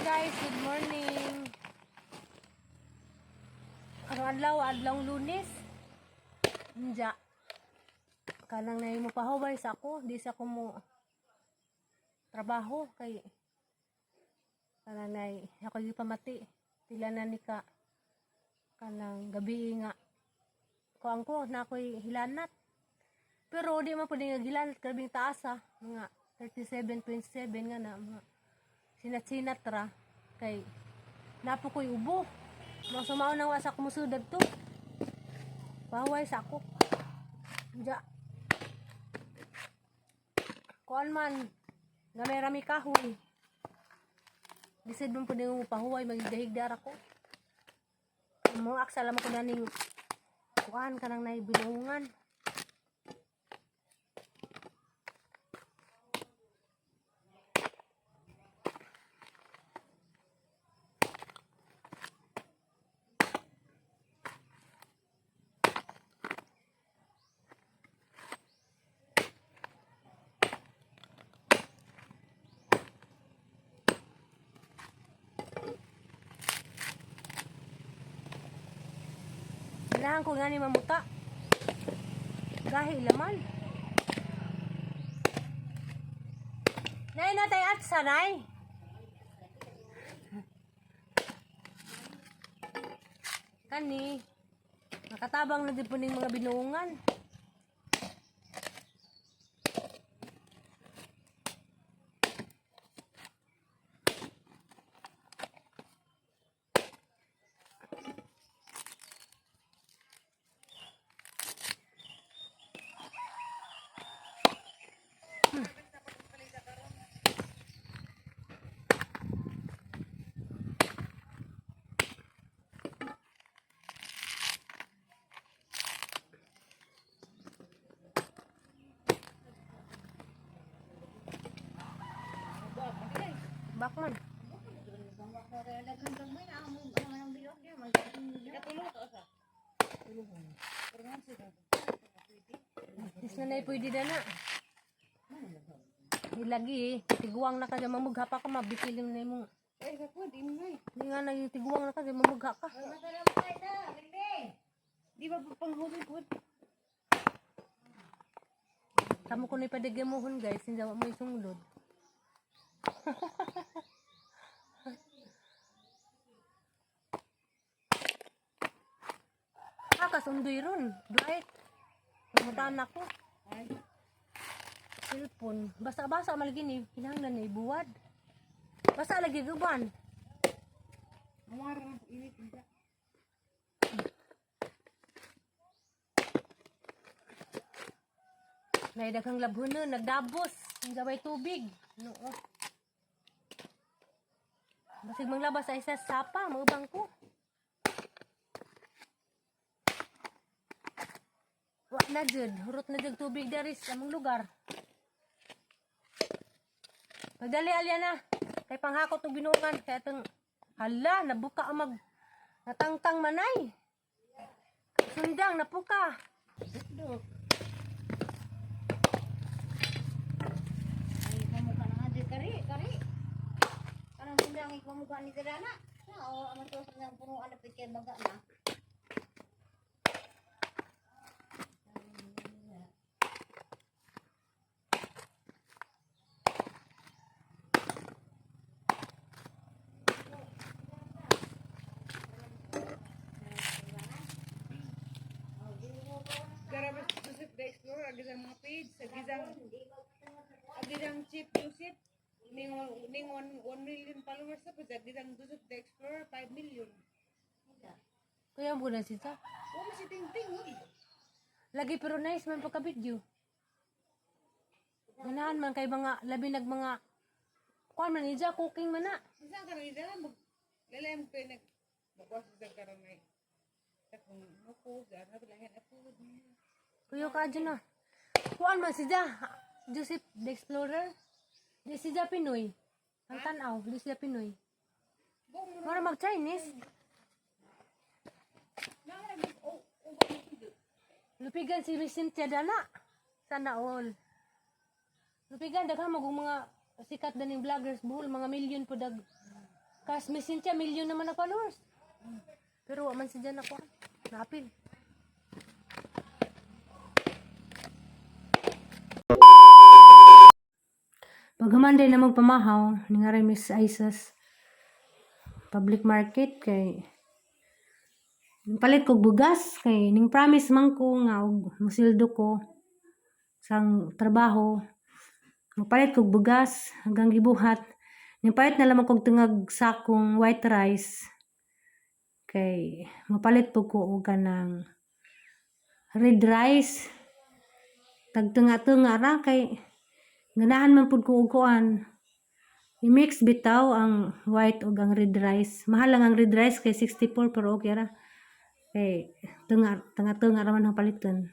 Guys, good morning. Karong adlaw, adlawng Lunes. Nja. Kanang na mo pahubay sa ako, di sa ako mo trabaho kay kanang nay ako gipamati. Pila na ni ka kanang gabi nga kuang ko na ako'y hilanat. Pero di man pwede nga hilanat, grabing taas ah. Mga 37.7 nga na mga sinat-sinat ra kay napo ko'y ubo. Mga sumao nang wa sa kumusudad to. Paway sa ako. Diya. Kuan man nga may rami kahoy. Bisid man pwede mo pahuway, magdahigdar ako. Mga aksala mo ko naning kuan kanang naibilungan. Kailangan ko nga ni mamuta. Gahi laman. Nay na tay at sanay. Kani. Nakatabang na din po ning mga binuungan. Bakman. Is na na pwede na na. Lagi eh. Tiguang na ka dyan, mamugha pa ka, mabikiling na mo. Eh, sa ko, di mo eh. Hindi nga na yung tiguang na ka dyan, mamugha ka. Di ba panghulog ko? Tamo ko na ipadagamuhon guys, hindi mo yung sunglod. Ah, kasundoy ron. Dwight. Namutaan ako. Ay, Cellphone. Basa-basa malagi ni. Kinahanglan na ibuwad. Basa lagi guban. Amara na init ba? Naidaghang labhonon, nagdabos. Ang gaway tubig. Noo. Basig manglabas sa isa sapa, maubang ko. Wa na jud, hurot na jud tubig dari sa among lugar. Pagdali alya na. Kay panghakot og binuangan kay atong hala nabuka ang mag natangtang manay. Sundang napuka. Dok. Ay, kamukha na nga di kari, kari. Parang hindi ang ikamukha ni Tirana. Na, o, ang to sa punuan na pikir baga na. Garabas Joseph the Explorer, agizang mga page, agizang Chief Joseph, ning ning 1 million followers na po, agizang Joseph the Explorer, 5 million. Kuya mo na siya. Oh, mas ting ting, oh. Lagi pero nice man pagka video. Ganahan man kay mga labi nag mga kuan man ija cooking man na. Isa ka rin, mag lalayam ko nag magwas sa karon ay. Sa kung nuko, sa ano lahin ako. Kuyo ka dyan na. Kuan man siya. Joseph the Explorer. Di siya Pinoy. Ang tanaw, di siya Pinoy. Mara mag Chinese. Lupigan si Miss Cynthia Dana. Sana all. Lupigan daghan mag mga sikat daning vloggers buhol mga million po dag Kas Miss Cynthia, million naman na followers. Pero wa man si dyan ako. Naapil. Paghaman na magpamahaw, ni nga rin Miss Isas public market kay palit kog bugas kay ning promise man ko nga og mosildo ko sang trabaho, mopalit kog bugas. Hanggang gibuhat ning palit na lamang kog tungag sakong white rice kay mopalit pud ko og kanang red rice, tagtunga-tunga ra kay ganahan man pud ko og kuan, i-mix bitaw ang white ug ang red rice. Mahal lang ang red rice kay 64, pero okay ra kay tunga tunga tunga ra man ang paliton.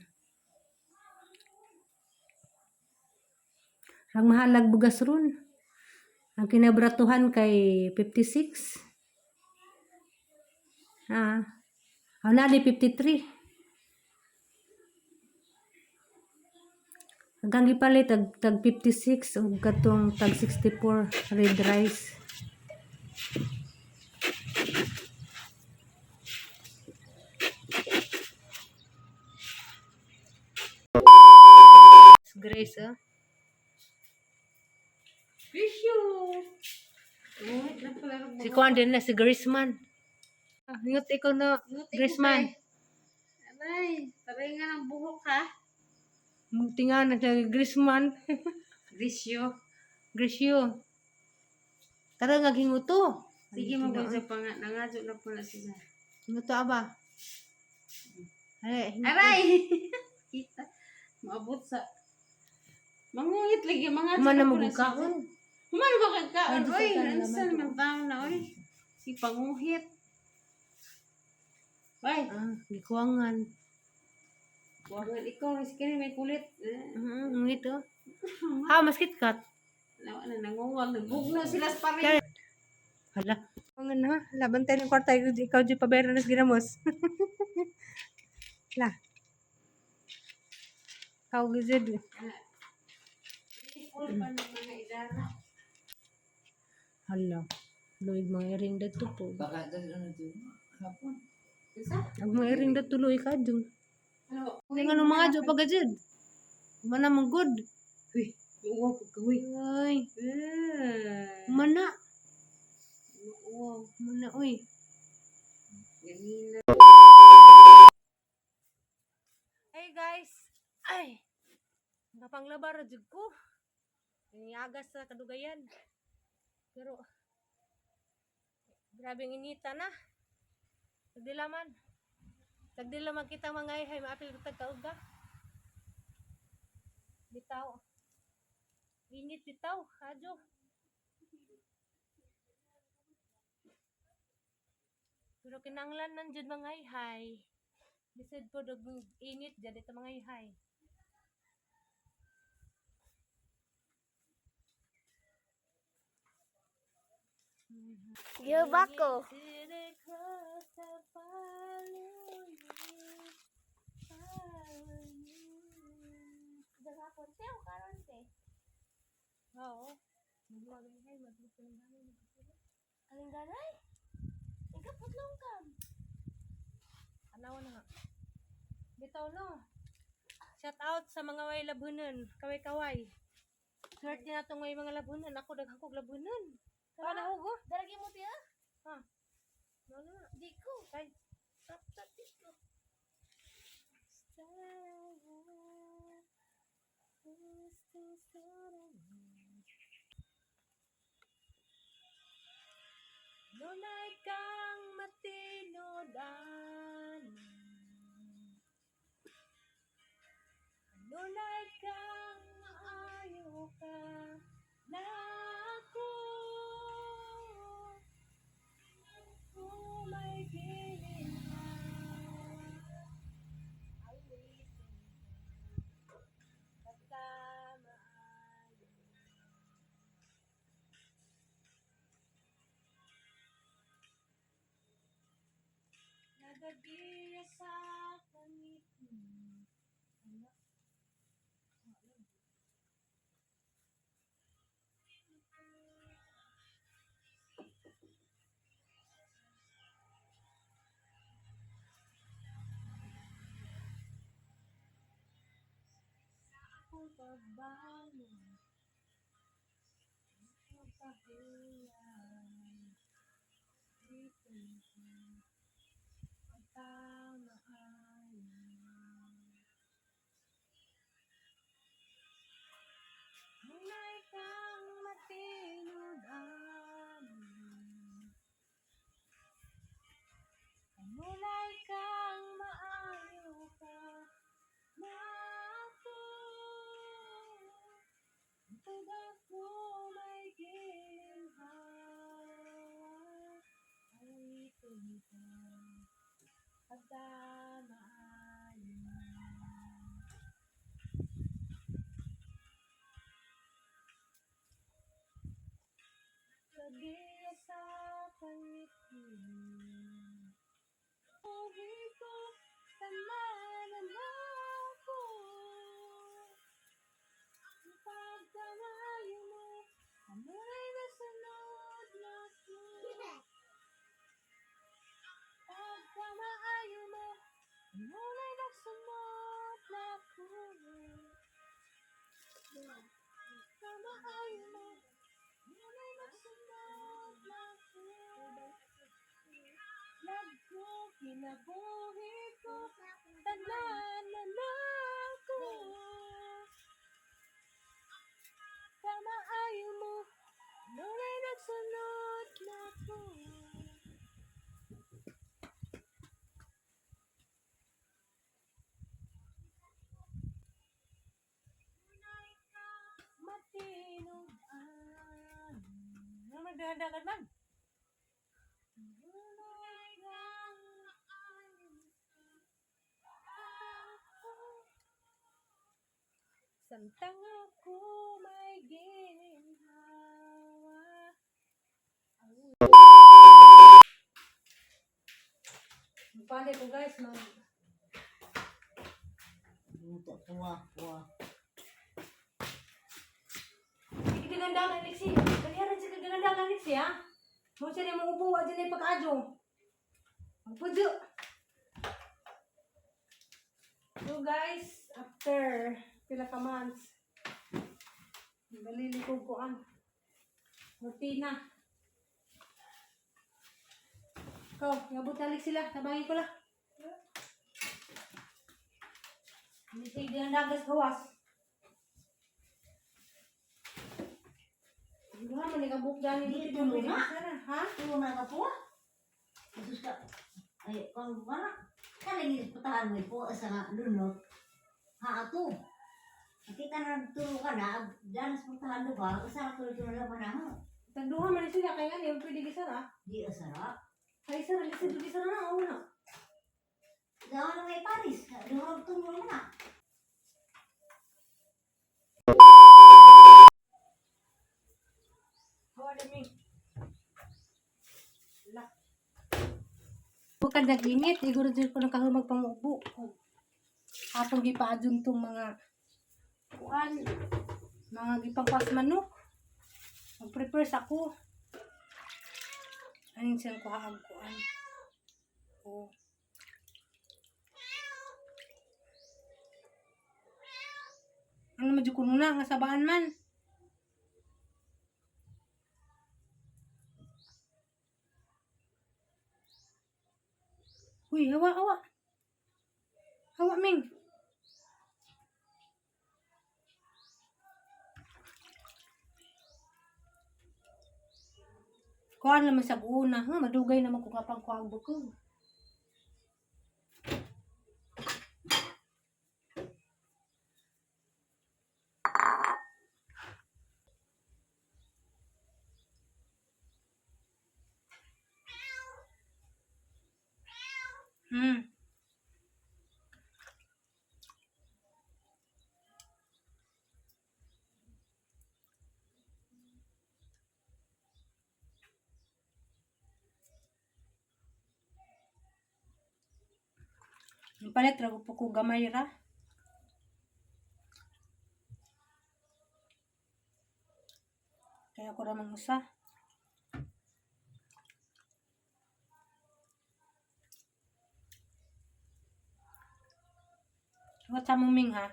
Ang mahalag bugas ron. Ang kinabratuhan kay 56. Ah. Ang nali 53. Hanggang gipalit tag 56 ug katong tag 64 red rice. Grace, ah. Si Kuan din na, si Griezmann. Ah, ingat ikaw na, Griezmann. Aray, taray nga ng buhok ha. Tinga na siya, Griezmann. Grisyo. Grisyo. Tara nga hinguto. Sige mo sa panga nangadyo na po na sila. Hinguto aba. Ay, hinguto. Aray. Kita. Maabot sa Manguhit lagi mga Human na magukaon. Human ba kagkaon? Ay, Oy, di sa tanan unsa naman to. man taon na oy. Si panguhit. Bay, Ah, gikuangan. wag ikaw ris kini may kulit. Eh, Ito. Ah, mas KitKat. Na na nanguwag nagbugno sila sa pare. Hala. Ang na, laban tayo ng kwarta. Ikaw, di pa na ginamos. La. Ikaw, gizid. Full pa ng mga idara. Hala. Luig mga iring dito po. Baka ano din hapon. Unsa? Ang mga iring dito tuloy ka dyan. Ano? Ang ano mga dyan pag gazid. Mana mong good. Uy, uwaw pag kahoy. Ay, Eh. mana. Uwaw. Mana, uy. Ganina. Hey guys! Ay! Napanglabar ra jud ko. Niagas sa kadugayan. Pero grabe ang inita na. Tagdilaman. Tagdilaman kita mga ihay maapil tag kauga. Bitaw. Init bitaw, adyo. Pero kinanglan nan jud mga ihay. Bisad po dog init dyan dito mga ihay. Gilbako. Oo. Aling ganay? Ikaw putlong kam. Anaw na nga. Bitaw no. Shout out sa mga way labunan. Kaway-kaway. Swerte na itong way mga labunan. Ako daghan kog labunan. Paano hugo? Daragi mo tiya? Ha? Ano na? Di ko. Kay. Tap tap di ko. Lunay kang matinodan. Lunay kang maayo ka na ako. Kung may giling ka, awitin ka, basta maayo. Nagagiya sa kangit. Ano? Pagbangon, Pagpahiyan, Dito Pagtamaayan. Munay kang matinud-an. Munay kang maayo ka nako. Tug ako may ginhawa. Awitin ka pagkamaayo. Sabi sa paligid, Uwi ko, tanan na ako. Ang pagkamayo mo, amoy nasunod na ko. Pagkamaayo mo, amoy nasunod na ko. Pagkamaayo mo, amoy nasunod na ko. Love ko, kinabuhi ko, tanan na lang ko. Kamaayo mo, nunay nagsunod na ko. Nunay ka matinugan. Ano magdahandagan man? Nunay kang maayo ako. Samtang ako may ginhawa. Magpali ko guys, mag Luto, kuha, kuha. Sige gandagan Lexi. Kaliharan siya kagandagan Lexi ha. Mo siya rin mong upo adyan ay pagkaadyo. Magpudyo. So guys, after pila ka months, nalilikog ko ang rutina. Ikaw, ngabot na sila. Tabangin ko lang. Hindi siya ginanagas gawas. Hindi man nagabuk dyan. Hindi, tulo na. Ha? Tulo na ka po. Jesus ka. Ay, kung wala. Kaling putahan mo po sa nga lunot. Ha, ato. Nakita na tulo ka na, dyan sa putahan mo ba, usa ka tulo-tulo na pa na ho. Tagduha man sila kaya nga, pwede gisara. Di asara. Ay, sara, lisod gisara na, oo na. Gawa na may Paris. Duha tulo na. Hawa dami. La. Bukad nag-init, iguro dyan ko nang kahumag pangubo. Atong gipaadyon tong mga kuan, mga gipangpas manok. Mag-prepare sa ko. Anin siyang kuhaang kuan. Oh. Ano medyo kuno na nga sabaan man. Uy, hawa, hawa. Hawa, Ming. Kuan naman sa una, ha? Madugay naman kung kapang kuang bukog. Yung palit, rago po ko gamay ra. Kaya ko ramang usa. What's sa muming ha?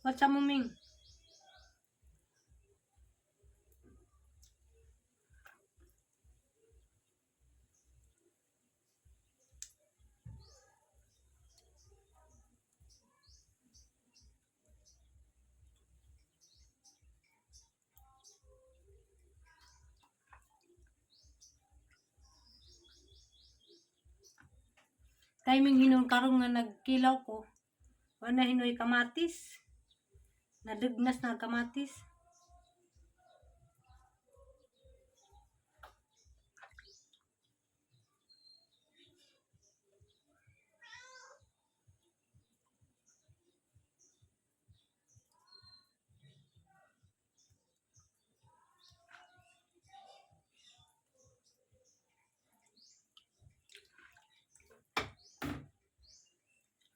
What's up, Ming? Timing hinon karon nga nagkilaw ko. Wala hinoy kamatis. Nadugnas na kamatis.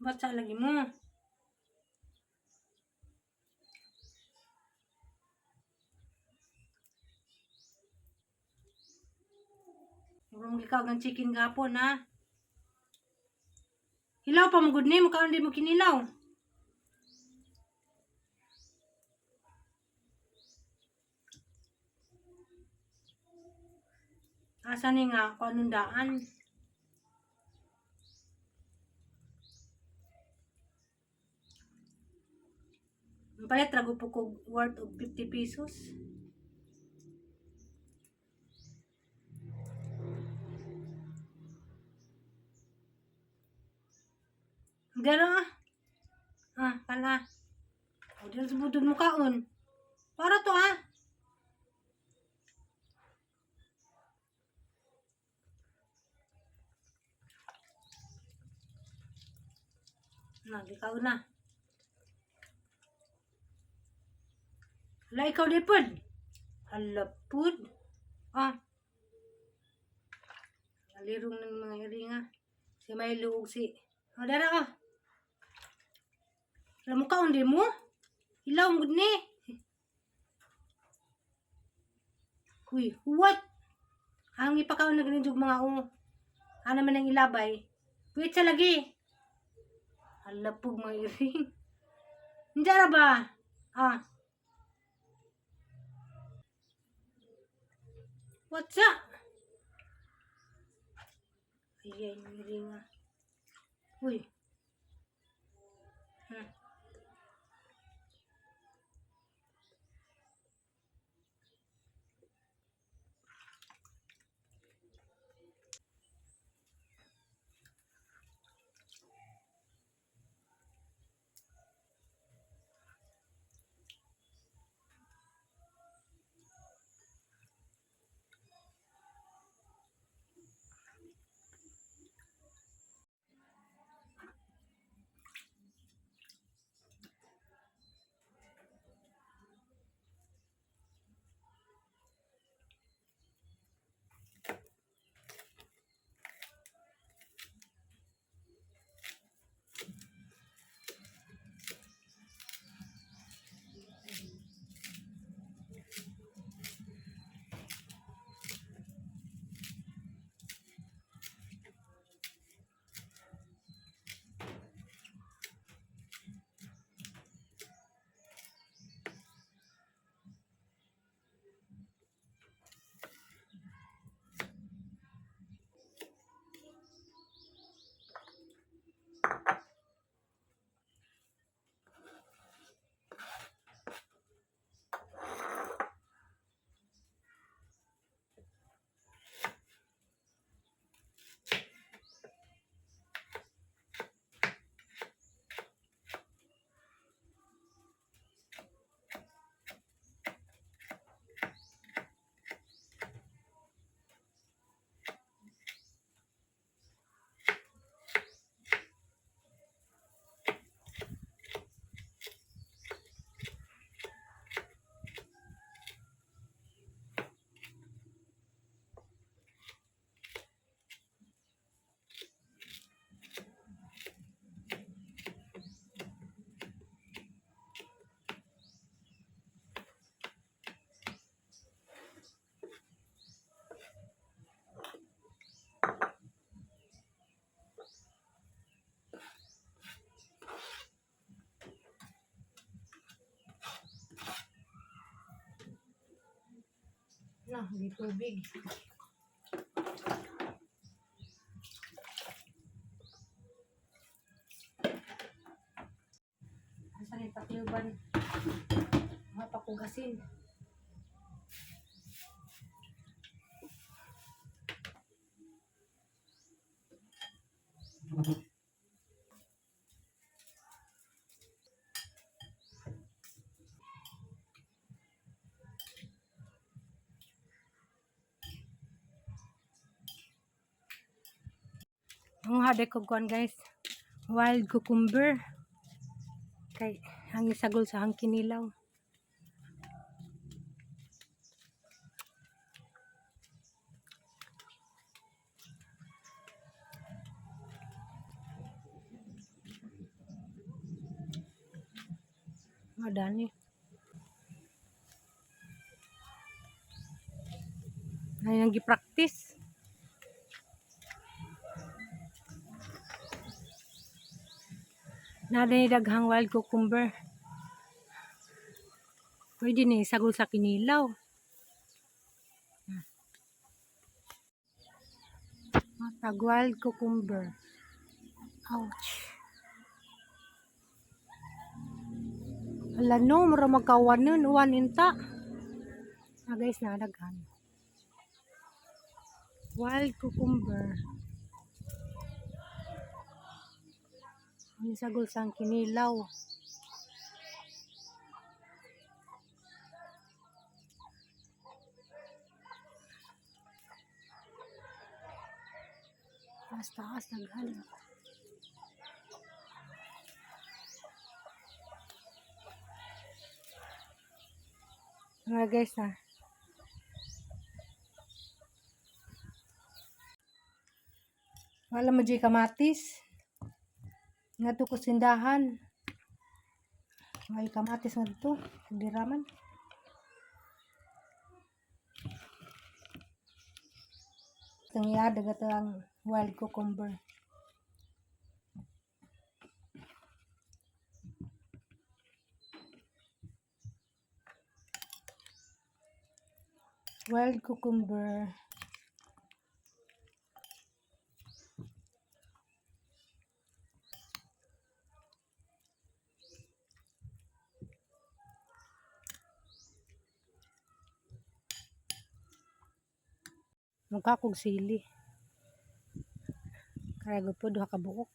Ba't sa lagi mo? Murong ikaw ng chicken gapon ha. Hilaw pa mo gud ni mo kaon di mo kinilaw. Asa ni nga kung anong daan? Palit ra po kog worth of 50 pesos. Gano ah. Ah, pala. O, dili sa budod mo kaon. Para to ah. Na, di kaon na. Hala, ikaw di pod. Hala, pod. Ah. Alirong ng mga iringa. Si Milo ug si... Oh, dara ka. Alam mo ka, hindi mo? Ilaw, mo ni. Uy, what? Ang ipakaon na ganun yung mga o. Ano man ang ilabay? Wait sa lagi. Hala po, mga iring. Hindi ra ba? Ah. What's up? Ayan, yung iringa. Uy. Na, di tubig. Asa ni takluban? Mga pakugasin. Ang hade ko kuan, guys. Wild cucumber. Kay hangi sagol sa hangkinilaw. Madani. Ay, ang gi-practice. Naday daghang wild cucumber. Pwede ni sagol sa kinilaw. Matag wild cucumber. Ouch. Ala no, mura magkawan nun. Uwan inta. Ah, guys, nadaghan. Wild cucumber. Ang sagol sa kinilaw. Taas, taas, daghan. Mga guys na. Wala mo dyan kamatis. Nga to ko sindahan. May kamatis nga dito. Diraman. Itong yada gato ang wild cucumber. Wild cucumber. Mukha kog sili. Kaya po duha ka buok.